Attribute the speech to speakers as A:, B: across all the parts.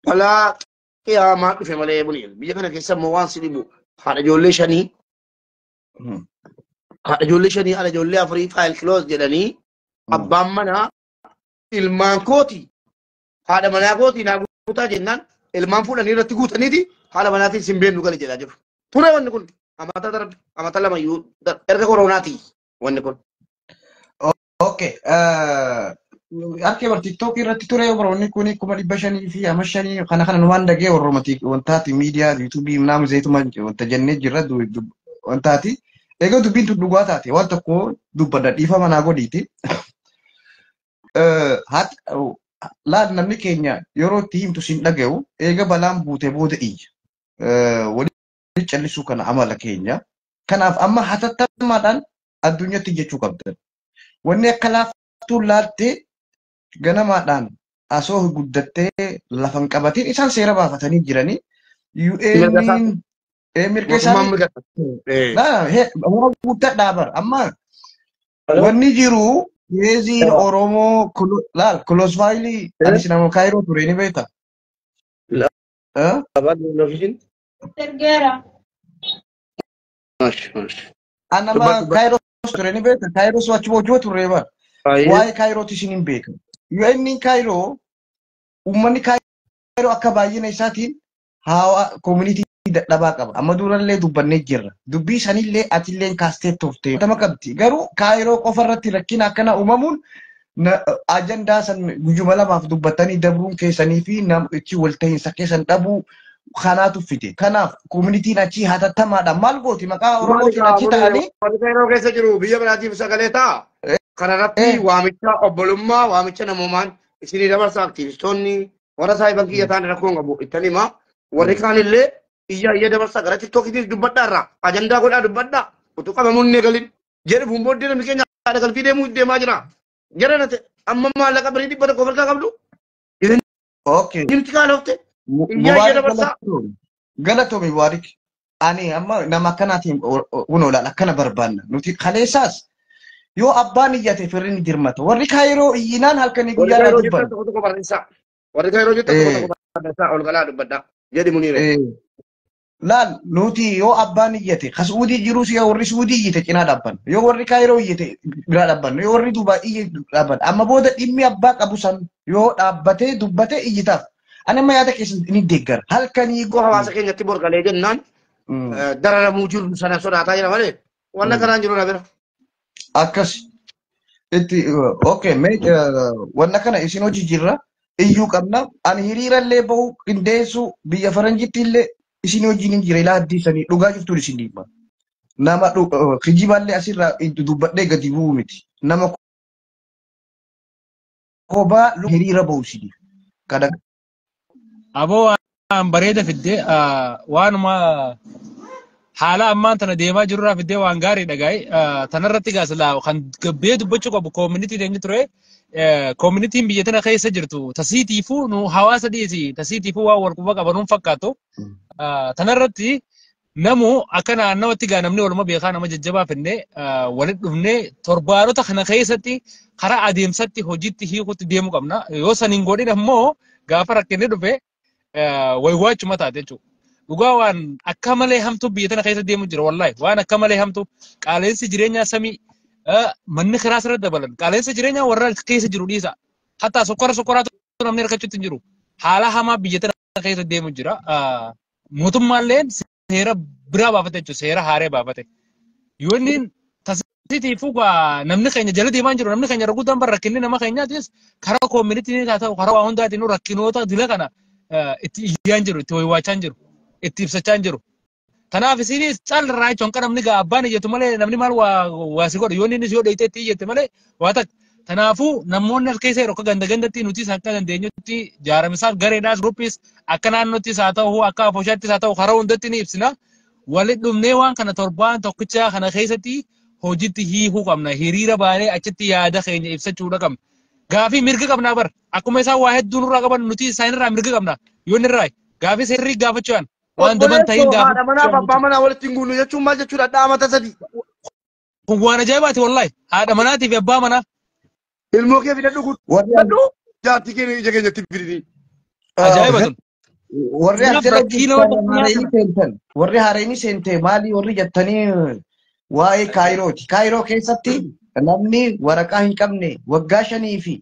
A: Balaa qiyaamaa dhufe malee buni. Biyya kana keessa immoo waan si dhibu haadha ijoollee shanii haadha ijoollee shanii haadha ijoollee afurii file close jedhanii abbaan manaa ilmaan kooti haadha manaa kooti naa guutaa jennaan ilmaan fuudhanii irratti guutaniiti haadha manaatiin sin beennu gale jedhaa jiru. Ture wanni kun amata darbe amata lamayyuu erga koronaati wanni kun.
B: Okay. Harkee bar TikTok irratti ture warroonni kun 500,000 fi ama shanii kana kana numaan dhagee warroomati wantaati miidiyaa yuutuubii naam zayituma wanta jennee jirra wantaati. Egaa dubbiin tun dhugaa taate waan tokko dubbadha dhiifama naa godhiiti. Laal namni keenya yeroo itti himtu sin dhaga'u eega balaan buute booda iyya. Walitti callisuu kana amala keenya. Kanaaf amma hatattamaadhaan addunyatti jechuu qabdan. Wanni akka laaftuun laaltee ganamaadhaan asoo guddattee lafa hin qabatin isaan seera baafatanii jiranii.
A: Mirga
B: UN mirga
A: mootummaan
B: isaanii
A: mirga.
B: Waan guddaa bara amma wanni jiru keeziin Oromoo laal close file anis nama Kaayiroo ture ni beekta.
C: Ergeera.
B: An nama Kaayiroo ture ni beekta. Kaayiroo achi booddee ture bara. Waa'ee Kaayirooti isin hin beekan. UN Kaayiroo uummanni Kaayiroo akka baay'ina isaatiin hawa community dadhabaa qaba. Amma durallee dubbannee jirra. Dubbii sanillee atillee kaastee turte. Tama qabdi. Garuu Kaayiroo qofa irratti rakkina akkana uumamuun ajandaa san guyyuma lamaaf dubbatanii dabruun keessanii fi ichi walta'iinsa keessan dhabuu kanaatu fide. Kanaaf communityn achii hatattamaadha. Maal gooti maqaa Oromootiin achi ta'anii
A: Warri Kaayiroo keessa jiru biyya biraatiif sagalee ta'a. Kanarratti waamicha obbolummaa waamicha namoomaan isinii dabarsa aktiivistoonni warra saayiban kiyya ta'an rakkoon qabu ittan hima. Warri kaanillee iyya iyya dabarsa gara tiktookiitis dubbadhaa irraa ajandaa godhaa dubbadhaa utuu qabamuun hin eegalin jedhu fuun booddee namni keenya haadha galfii deemuu deemaa jira. Jara nate amma maallaqa birii 100 harkaa qabdu.
B: Okay.
A: Nimti kaalofte iyya iyya
B: Mubaarak
A: dabarsaa.
B: galatoomi. Galatoomi Mubaarak. Ani amma nama akkanaatiin kun oolaan akkana barbaanna. Nuti kaleessaas yoo abbaan iyyate firri ni dirmata. Warri Kaayiroo iyyinaan halkanii
A: Warri
B: guyyaa
A: Kaayiroo jirtan
B: dubbanna.
A: tokko tokko barreessaa. Warri Kaayiroo jirtan tokko tokko barreessaa ol galaa dubbadhaa. Jedhi Muniire.
B: Laal nuti yoo abbaan iyyate ka Suudii jirus yoo warri Suudii iyyate cinaa dhaabbanna. Yoo warri Kaayiroo iyyate biraa dhaabbanna. Yoo warri Dubaay iyyate dhaabbanna. Amma booda dhimmi abbaa qabu san yoo dhaabbatee dubbatee iyyitaaf. Ani amma yaada keessan ni deeggara. Halkanii
A: Koo hawaasa keenyatti borgalee jennaan dararamuu jiru sana sodaataa jira malee wanna kanaan jiru na bira.
B: Akkas itti okay mee wanna kana isin hojii jirra iyyuu qabna. Ani hiriirallee bahu qindeessu biyya faranjitti illee isin hojiin hin jira ilaa addiisanii dhugaa jirtuun isin dhiibba. Nama kijiballee asirraa dubbadhee gadi bu'u miti. Nama kophaa hiriira bahu isin. Kana
D: Aboo waan bareeda fiddee waanuma haala ammaan tana deemaa jirurraa fiddee waan gaarii dhagaa'e tanarratti gaasila kan gabbee dubbachuu qabu community teenya ture. Communityn biyya tana keessa jirtu tasiitiifuu nu hawaasa dhiisi tasiitiifuu waan wal quba qaban fakkaatu. Tanarratti namu akka naannawatti gaa namni waluma beekaa nama jajjabaa finnee walitti dhufnee torbaanota kana keessatti karaa adeemsatti hojiitti hiikutti deemuu qabna. Yoo san hin godhin ammoo gaafa rakkinni dhufe waywaachuma taate jechuudha. Dhugaa waan akka malee hamtu biyya tana keessa deemu jira wallaahi waan akka malee hamtu qaala'insi jireenyaa samii manni kiraa sirra dabalan qaala'insi jireenyaa warra keessa jiru dhiisa. Hatta sokkora sokkoraatu namni harkachuutti hin jiru. Haala hamaa biyya tana keessa deemu jira. Mootummaalleen seera biraa baafate jechuudha seera haaree baafate. Yoo inni tasitiifuu namni keenya jala deemaa jiru namni keenya guddaan bara rakkinni nama keenyaatis karaa communityn haa ta'u karaa waa hundaatiin rakkinoota dila kana itti iyyaan jiru itti waywaachaa jiru itti ibsachaa jiru. Kanaaf isinis callarraa jechuun kan namni abbaan iyyatu malee namni maal waa si godhu yoo inni yoo dheeyitee itti iyyate malee waa takka. Kanaafuu namoonni as keessa yeroo akka ganda gandatti nutis akka dandeenyutti jaaramisaaf gareedhaas groupiis akka naannottis haa ta'u akka afooshaattis haa ta'u karaa hundatti ni ibsina. Walitti dhufnee waan kana torbaan tokkicha kana keessatti hojiitti hiikuu qabna. Hiriira baanee achitti yaada keenya ibsachuudha qabna. Gaafii mirga qabnaa bar. Akkuma isaan waa hedduu nurraa qaban nuti isaanirraa mirga qabna. Yoo inni irraa gaafii sirrii gaafachuudhaan waan daban ta'iin
A: Obboleessoo haadha manaa fi abbaa
D: gaafachuu.
A: manaa walitti hin guunnu jechuun maal jechuudha? Dhaamata sadii.
D: Kun waan ajaa'ibaati wallaahi. Haadha manaatii fi abbaa manaa.
A: Ilmoo kee fidadhu
B: warri
A: guddadhu jaartii keenya ija keenyatti fidini.
D: Ajaa'iba tun.
B: Warri as
D: Kanaaf
B: jala
D: rakkiina
B: jirtan
D: biyyaa
B: haareenii
D: kana.
B: seentan. Warri haareenii seente maali warri jettanii waa'ee Kaayirooti. Kaayiroo keessatti namni waraqaa hin qabne waggaa 5 fi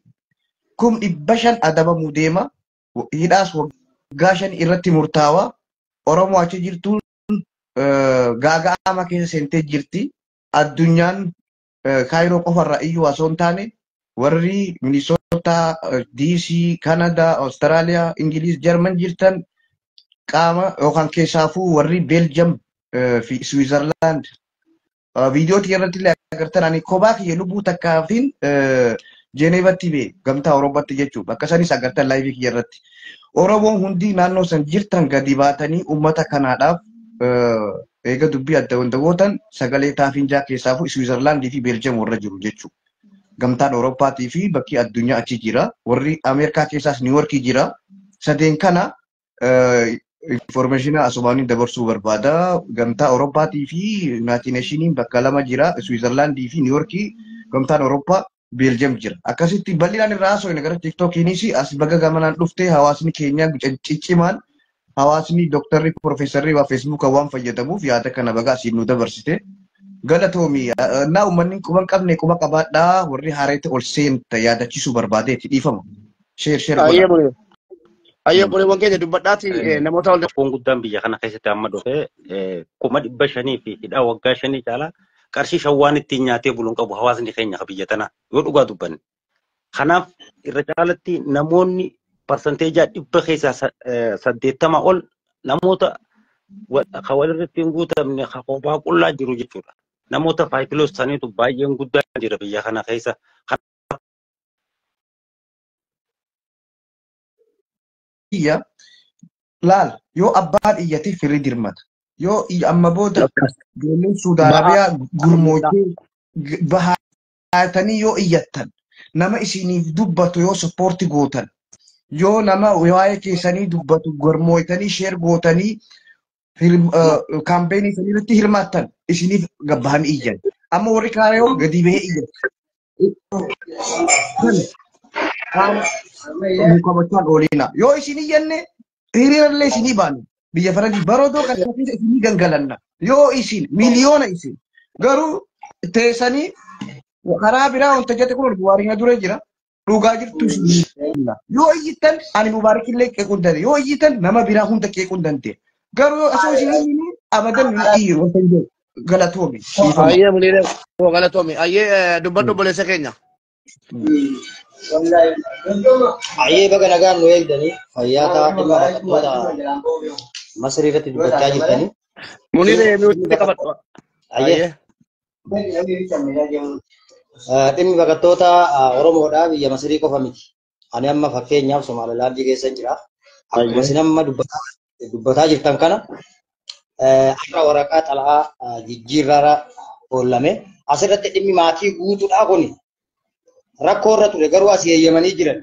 B: 500,000 adabamuu deema. Hidhaas waggaa 5 irratti murtaawa. Oromoo achi jirtuun gaaga'ama keessa seentee jirti. Addunyaan Kaayiroo qofarraa iyyuu osoo hin taane warri Minisootaa, DC, Kanadaa, Awustiraaliyaa, Ingiliz, Jarman jirtan qaama yookaan keessaafuu warri Beeljam fi Switzerland viidiyoo irratti illee agartan ani kophaa kiyya lubbuu takkaafin Jeeneevatti bee gamtaa Awurooppaatti jechuudha. Bakka sanis agartan laayivii kiyya irratti. Oromoon hundi naannoo san jirtan gadi baatanii uummata kanaadhaaf eega dubbii adda wanta gootan sagalee taafinjaa keessaafuu Switzerlandii fi Beeljam warra jiru jechuudha. Gamtaan Awurooppaatii fi bakki addunyaa achi jira. Warri Ameerikaa keessaas Niiworkii jira. Sadeen kana informeeshina asumaanii dabarsuu barbaada. Gamtaa Awurooppaatii fi Yuunaayitid Neeshiniin bakka lama jira. Switzerlandii fi Niiworkii gamtaan Awurooppaa Beeljam jira. Akkasitti bal'inaan irraa haasofne gara TikTokiinis as baga gamanaan dhuftee hawaasni keenya ciccimaan hawaasni dooktarri piroofeesarri waa feesbuuka waan fayyadamuuf yaada kana baga asiin nu dabarsite. Galatoomi naa uummanni quba hin qabne quba qabaadhaa warri haareetti ol seenta yaadachiisuu barbaadeeti dhiifama. Sheer sheer
A: Ayyee
B: godha.
A: Munir. Ayyee obboleewwan keenya dubbadhaati namoota ol
C: Rakkoon guddaan biyya kana keessatti amma dhufe 500,000 fi hidhaa waggaa 5 caalaa qarshii 5 waan ittiin nyaatee buluun qabu hawaasni keenya biyya tana yoo dhugaa dubbanne. Kanaaf irra caalatti namoonni parsanteejaa 100 keessaa 80 ol namoota ka walirratti hin guutamne ka kophaa qullaa jiru jechuudha. Namoota faayikiloos saniitu baay'een guddaa jira biyya kana keessa.
B: Iyya laal yoo abbaan iyyate firri dirmata. Yoo amma booda ijoolleen Suudi Arabiyaa gurmootee bahaatanii yoo iyyattan nama isiniif dubbatu yoo sappoorti gootan yoo nama waa'ee keessanii dubbatu gurmootanii sheer gootanii kaampeenii isaanii irratti hirmaattan isiniif gabbahanii iyyan. Amma warri kaayoo gadi bahee iyyan. Kan mukamachaan oolina. Yoo isin iyyanne hiriirallee isinii baanu. Biyya faranjii baroodoo kan keessa isinii gangalanna. Yoo isin miliyoona isin garuu teessanii karaa biraa wanta jette kun Mubaarikina dura jira. Dhugaa jirtu isin. Yoo iyyittan ani Mubaarikillee qeequu hin dandeenye. Yoo iyyittan nama biraa hunda qeequu hin dandeenye. Garuu osoo isin iyyinu abadan hin iyyiru wanta hin jedhu. Galatoomi. Dhiifama.
A: Ayyee Munir galatoomi. Ayyee dubbadhu obboleessa keenya.
E: Ayyee baga nagaan nu eegdanii fayyaa ta'aa dhimma baqattoota Masrii irratti dubbachaa jirtanii.
A: Munir mi'uutti qabadhu.
E: Ayyee dhimmi baqattoota Oromoodhaa biyya Masrii qofa miti. Ani amma fakkeenyaaf Somaalilaandii keessa jira. Akkuma isin amma dubbataa jirtan kana har'a waraqaa xala'aa jijjiirraarra oollame. Asirratti dhimmi maatii guutuudhaa kuni rakkoo irra ture garuu asii eeyyamanii jiran.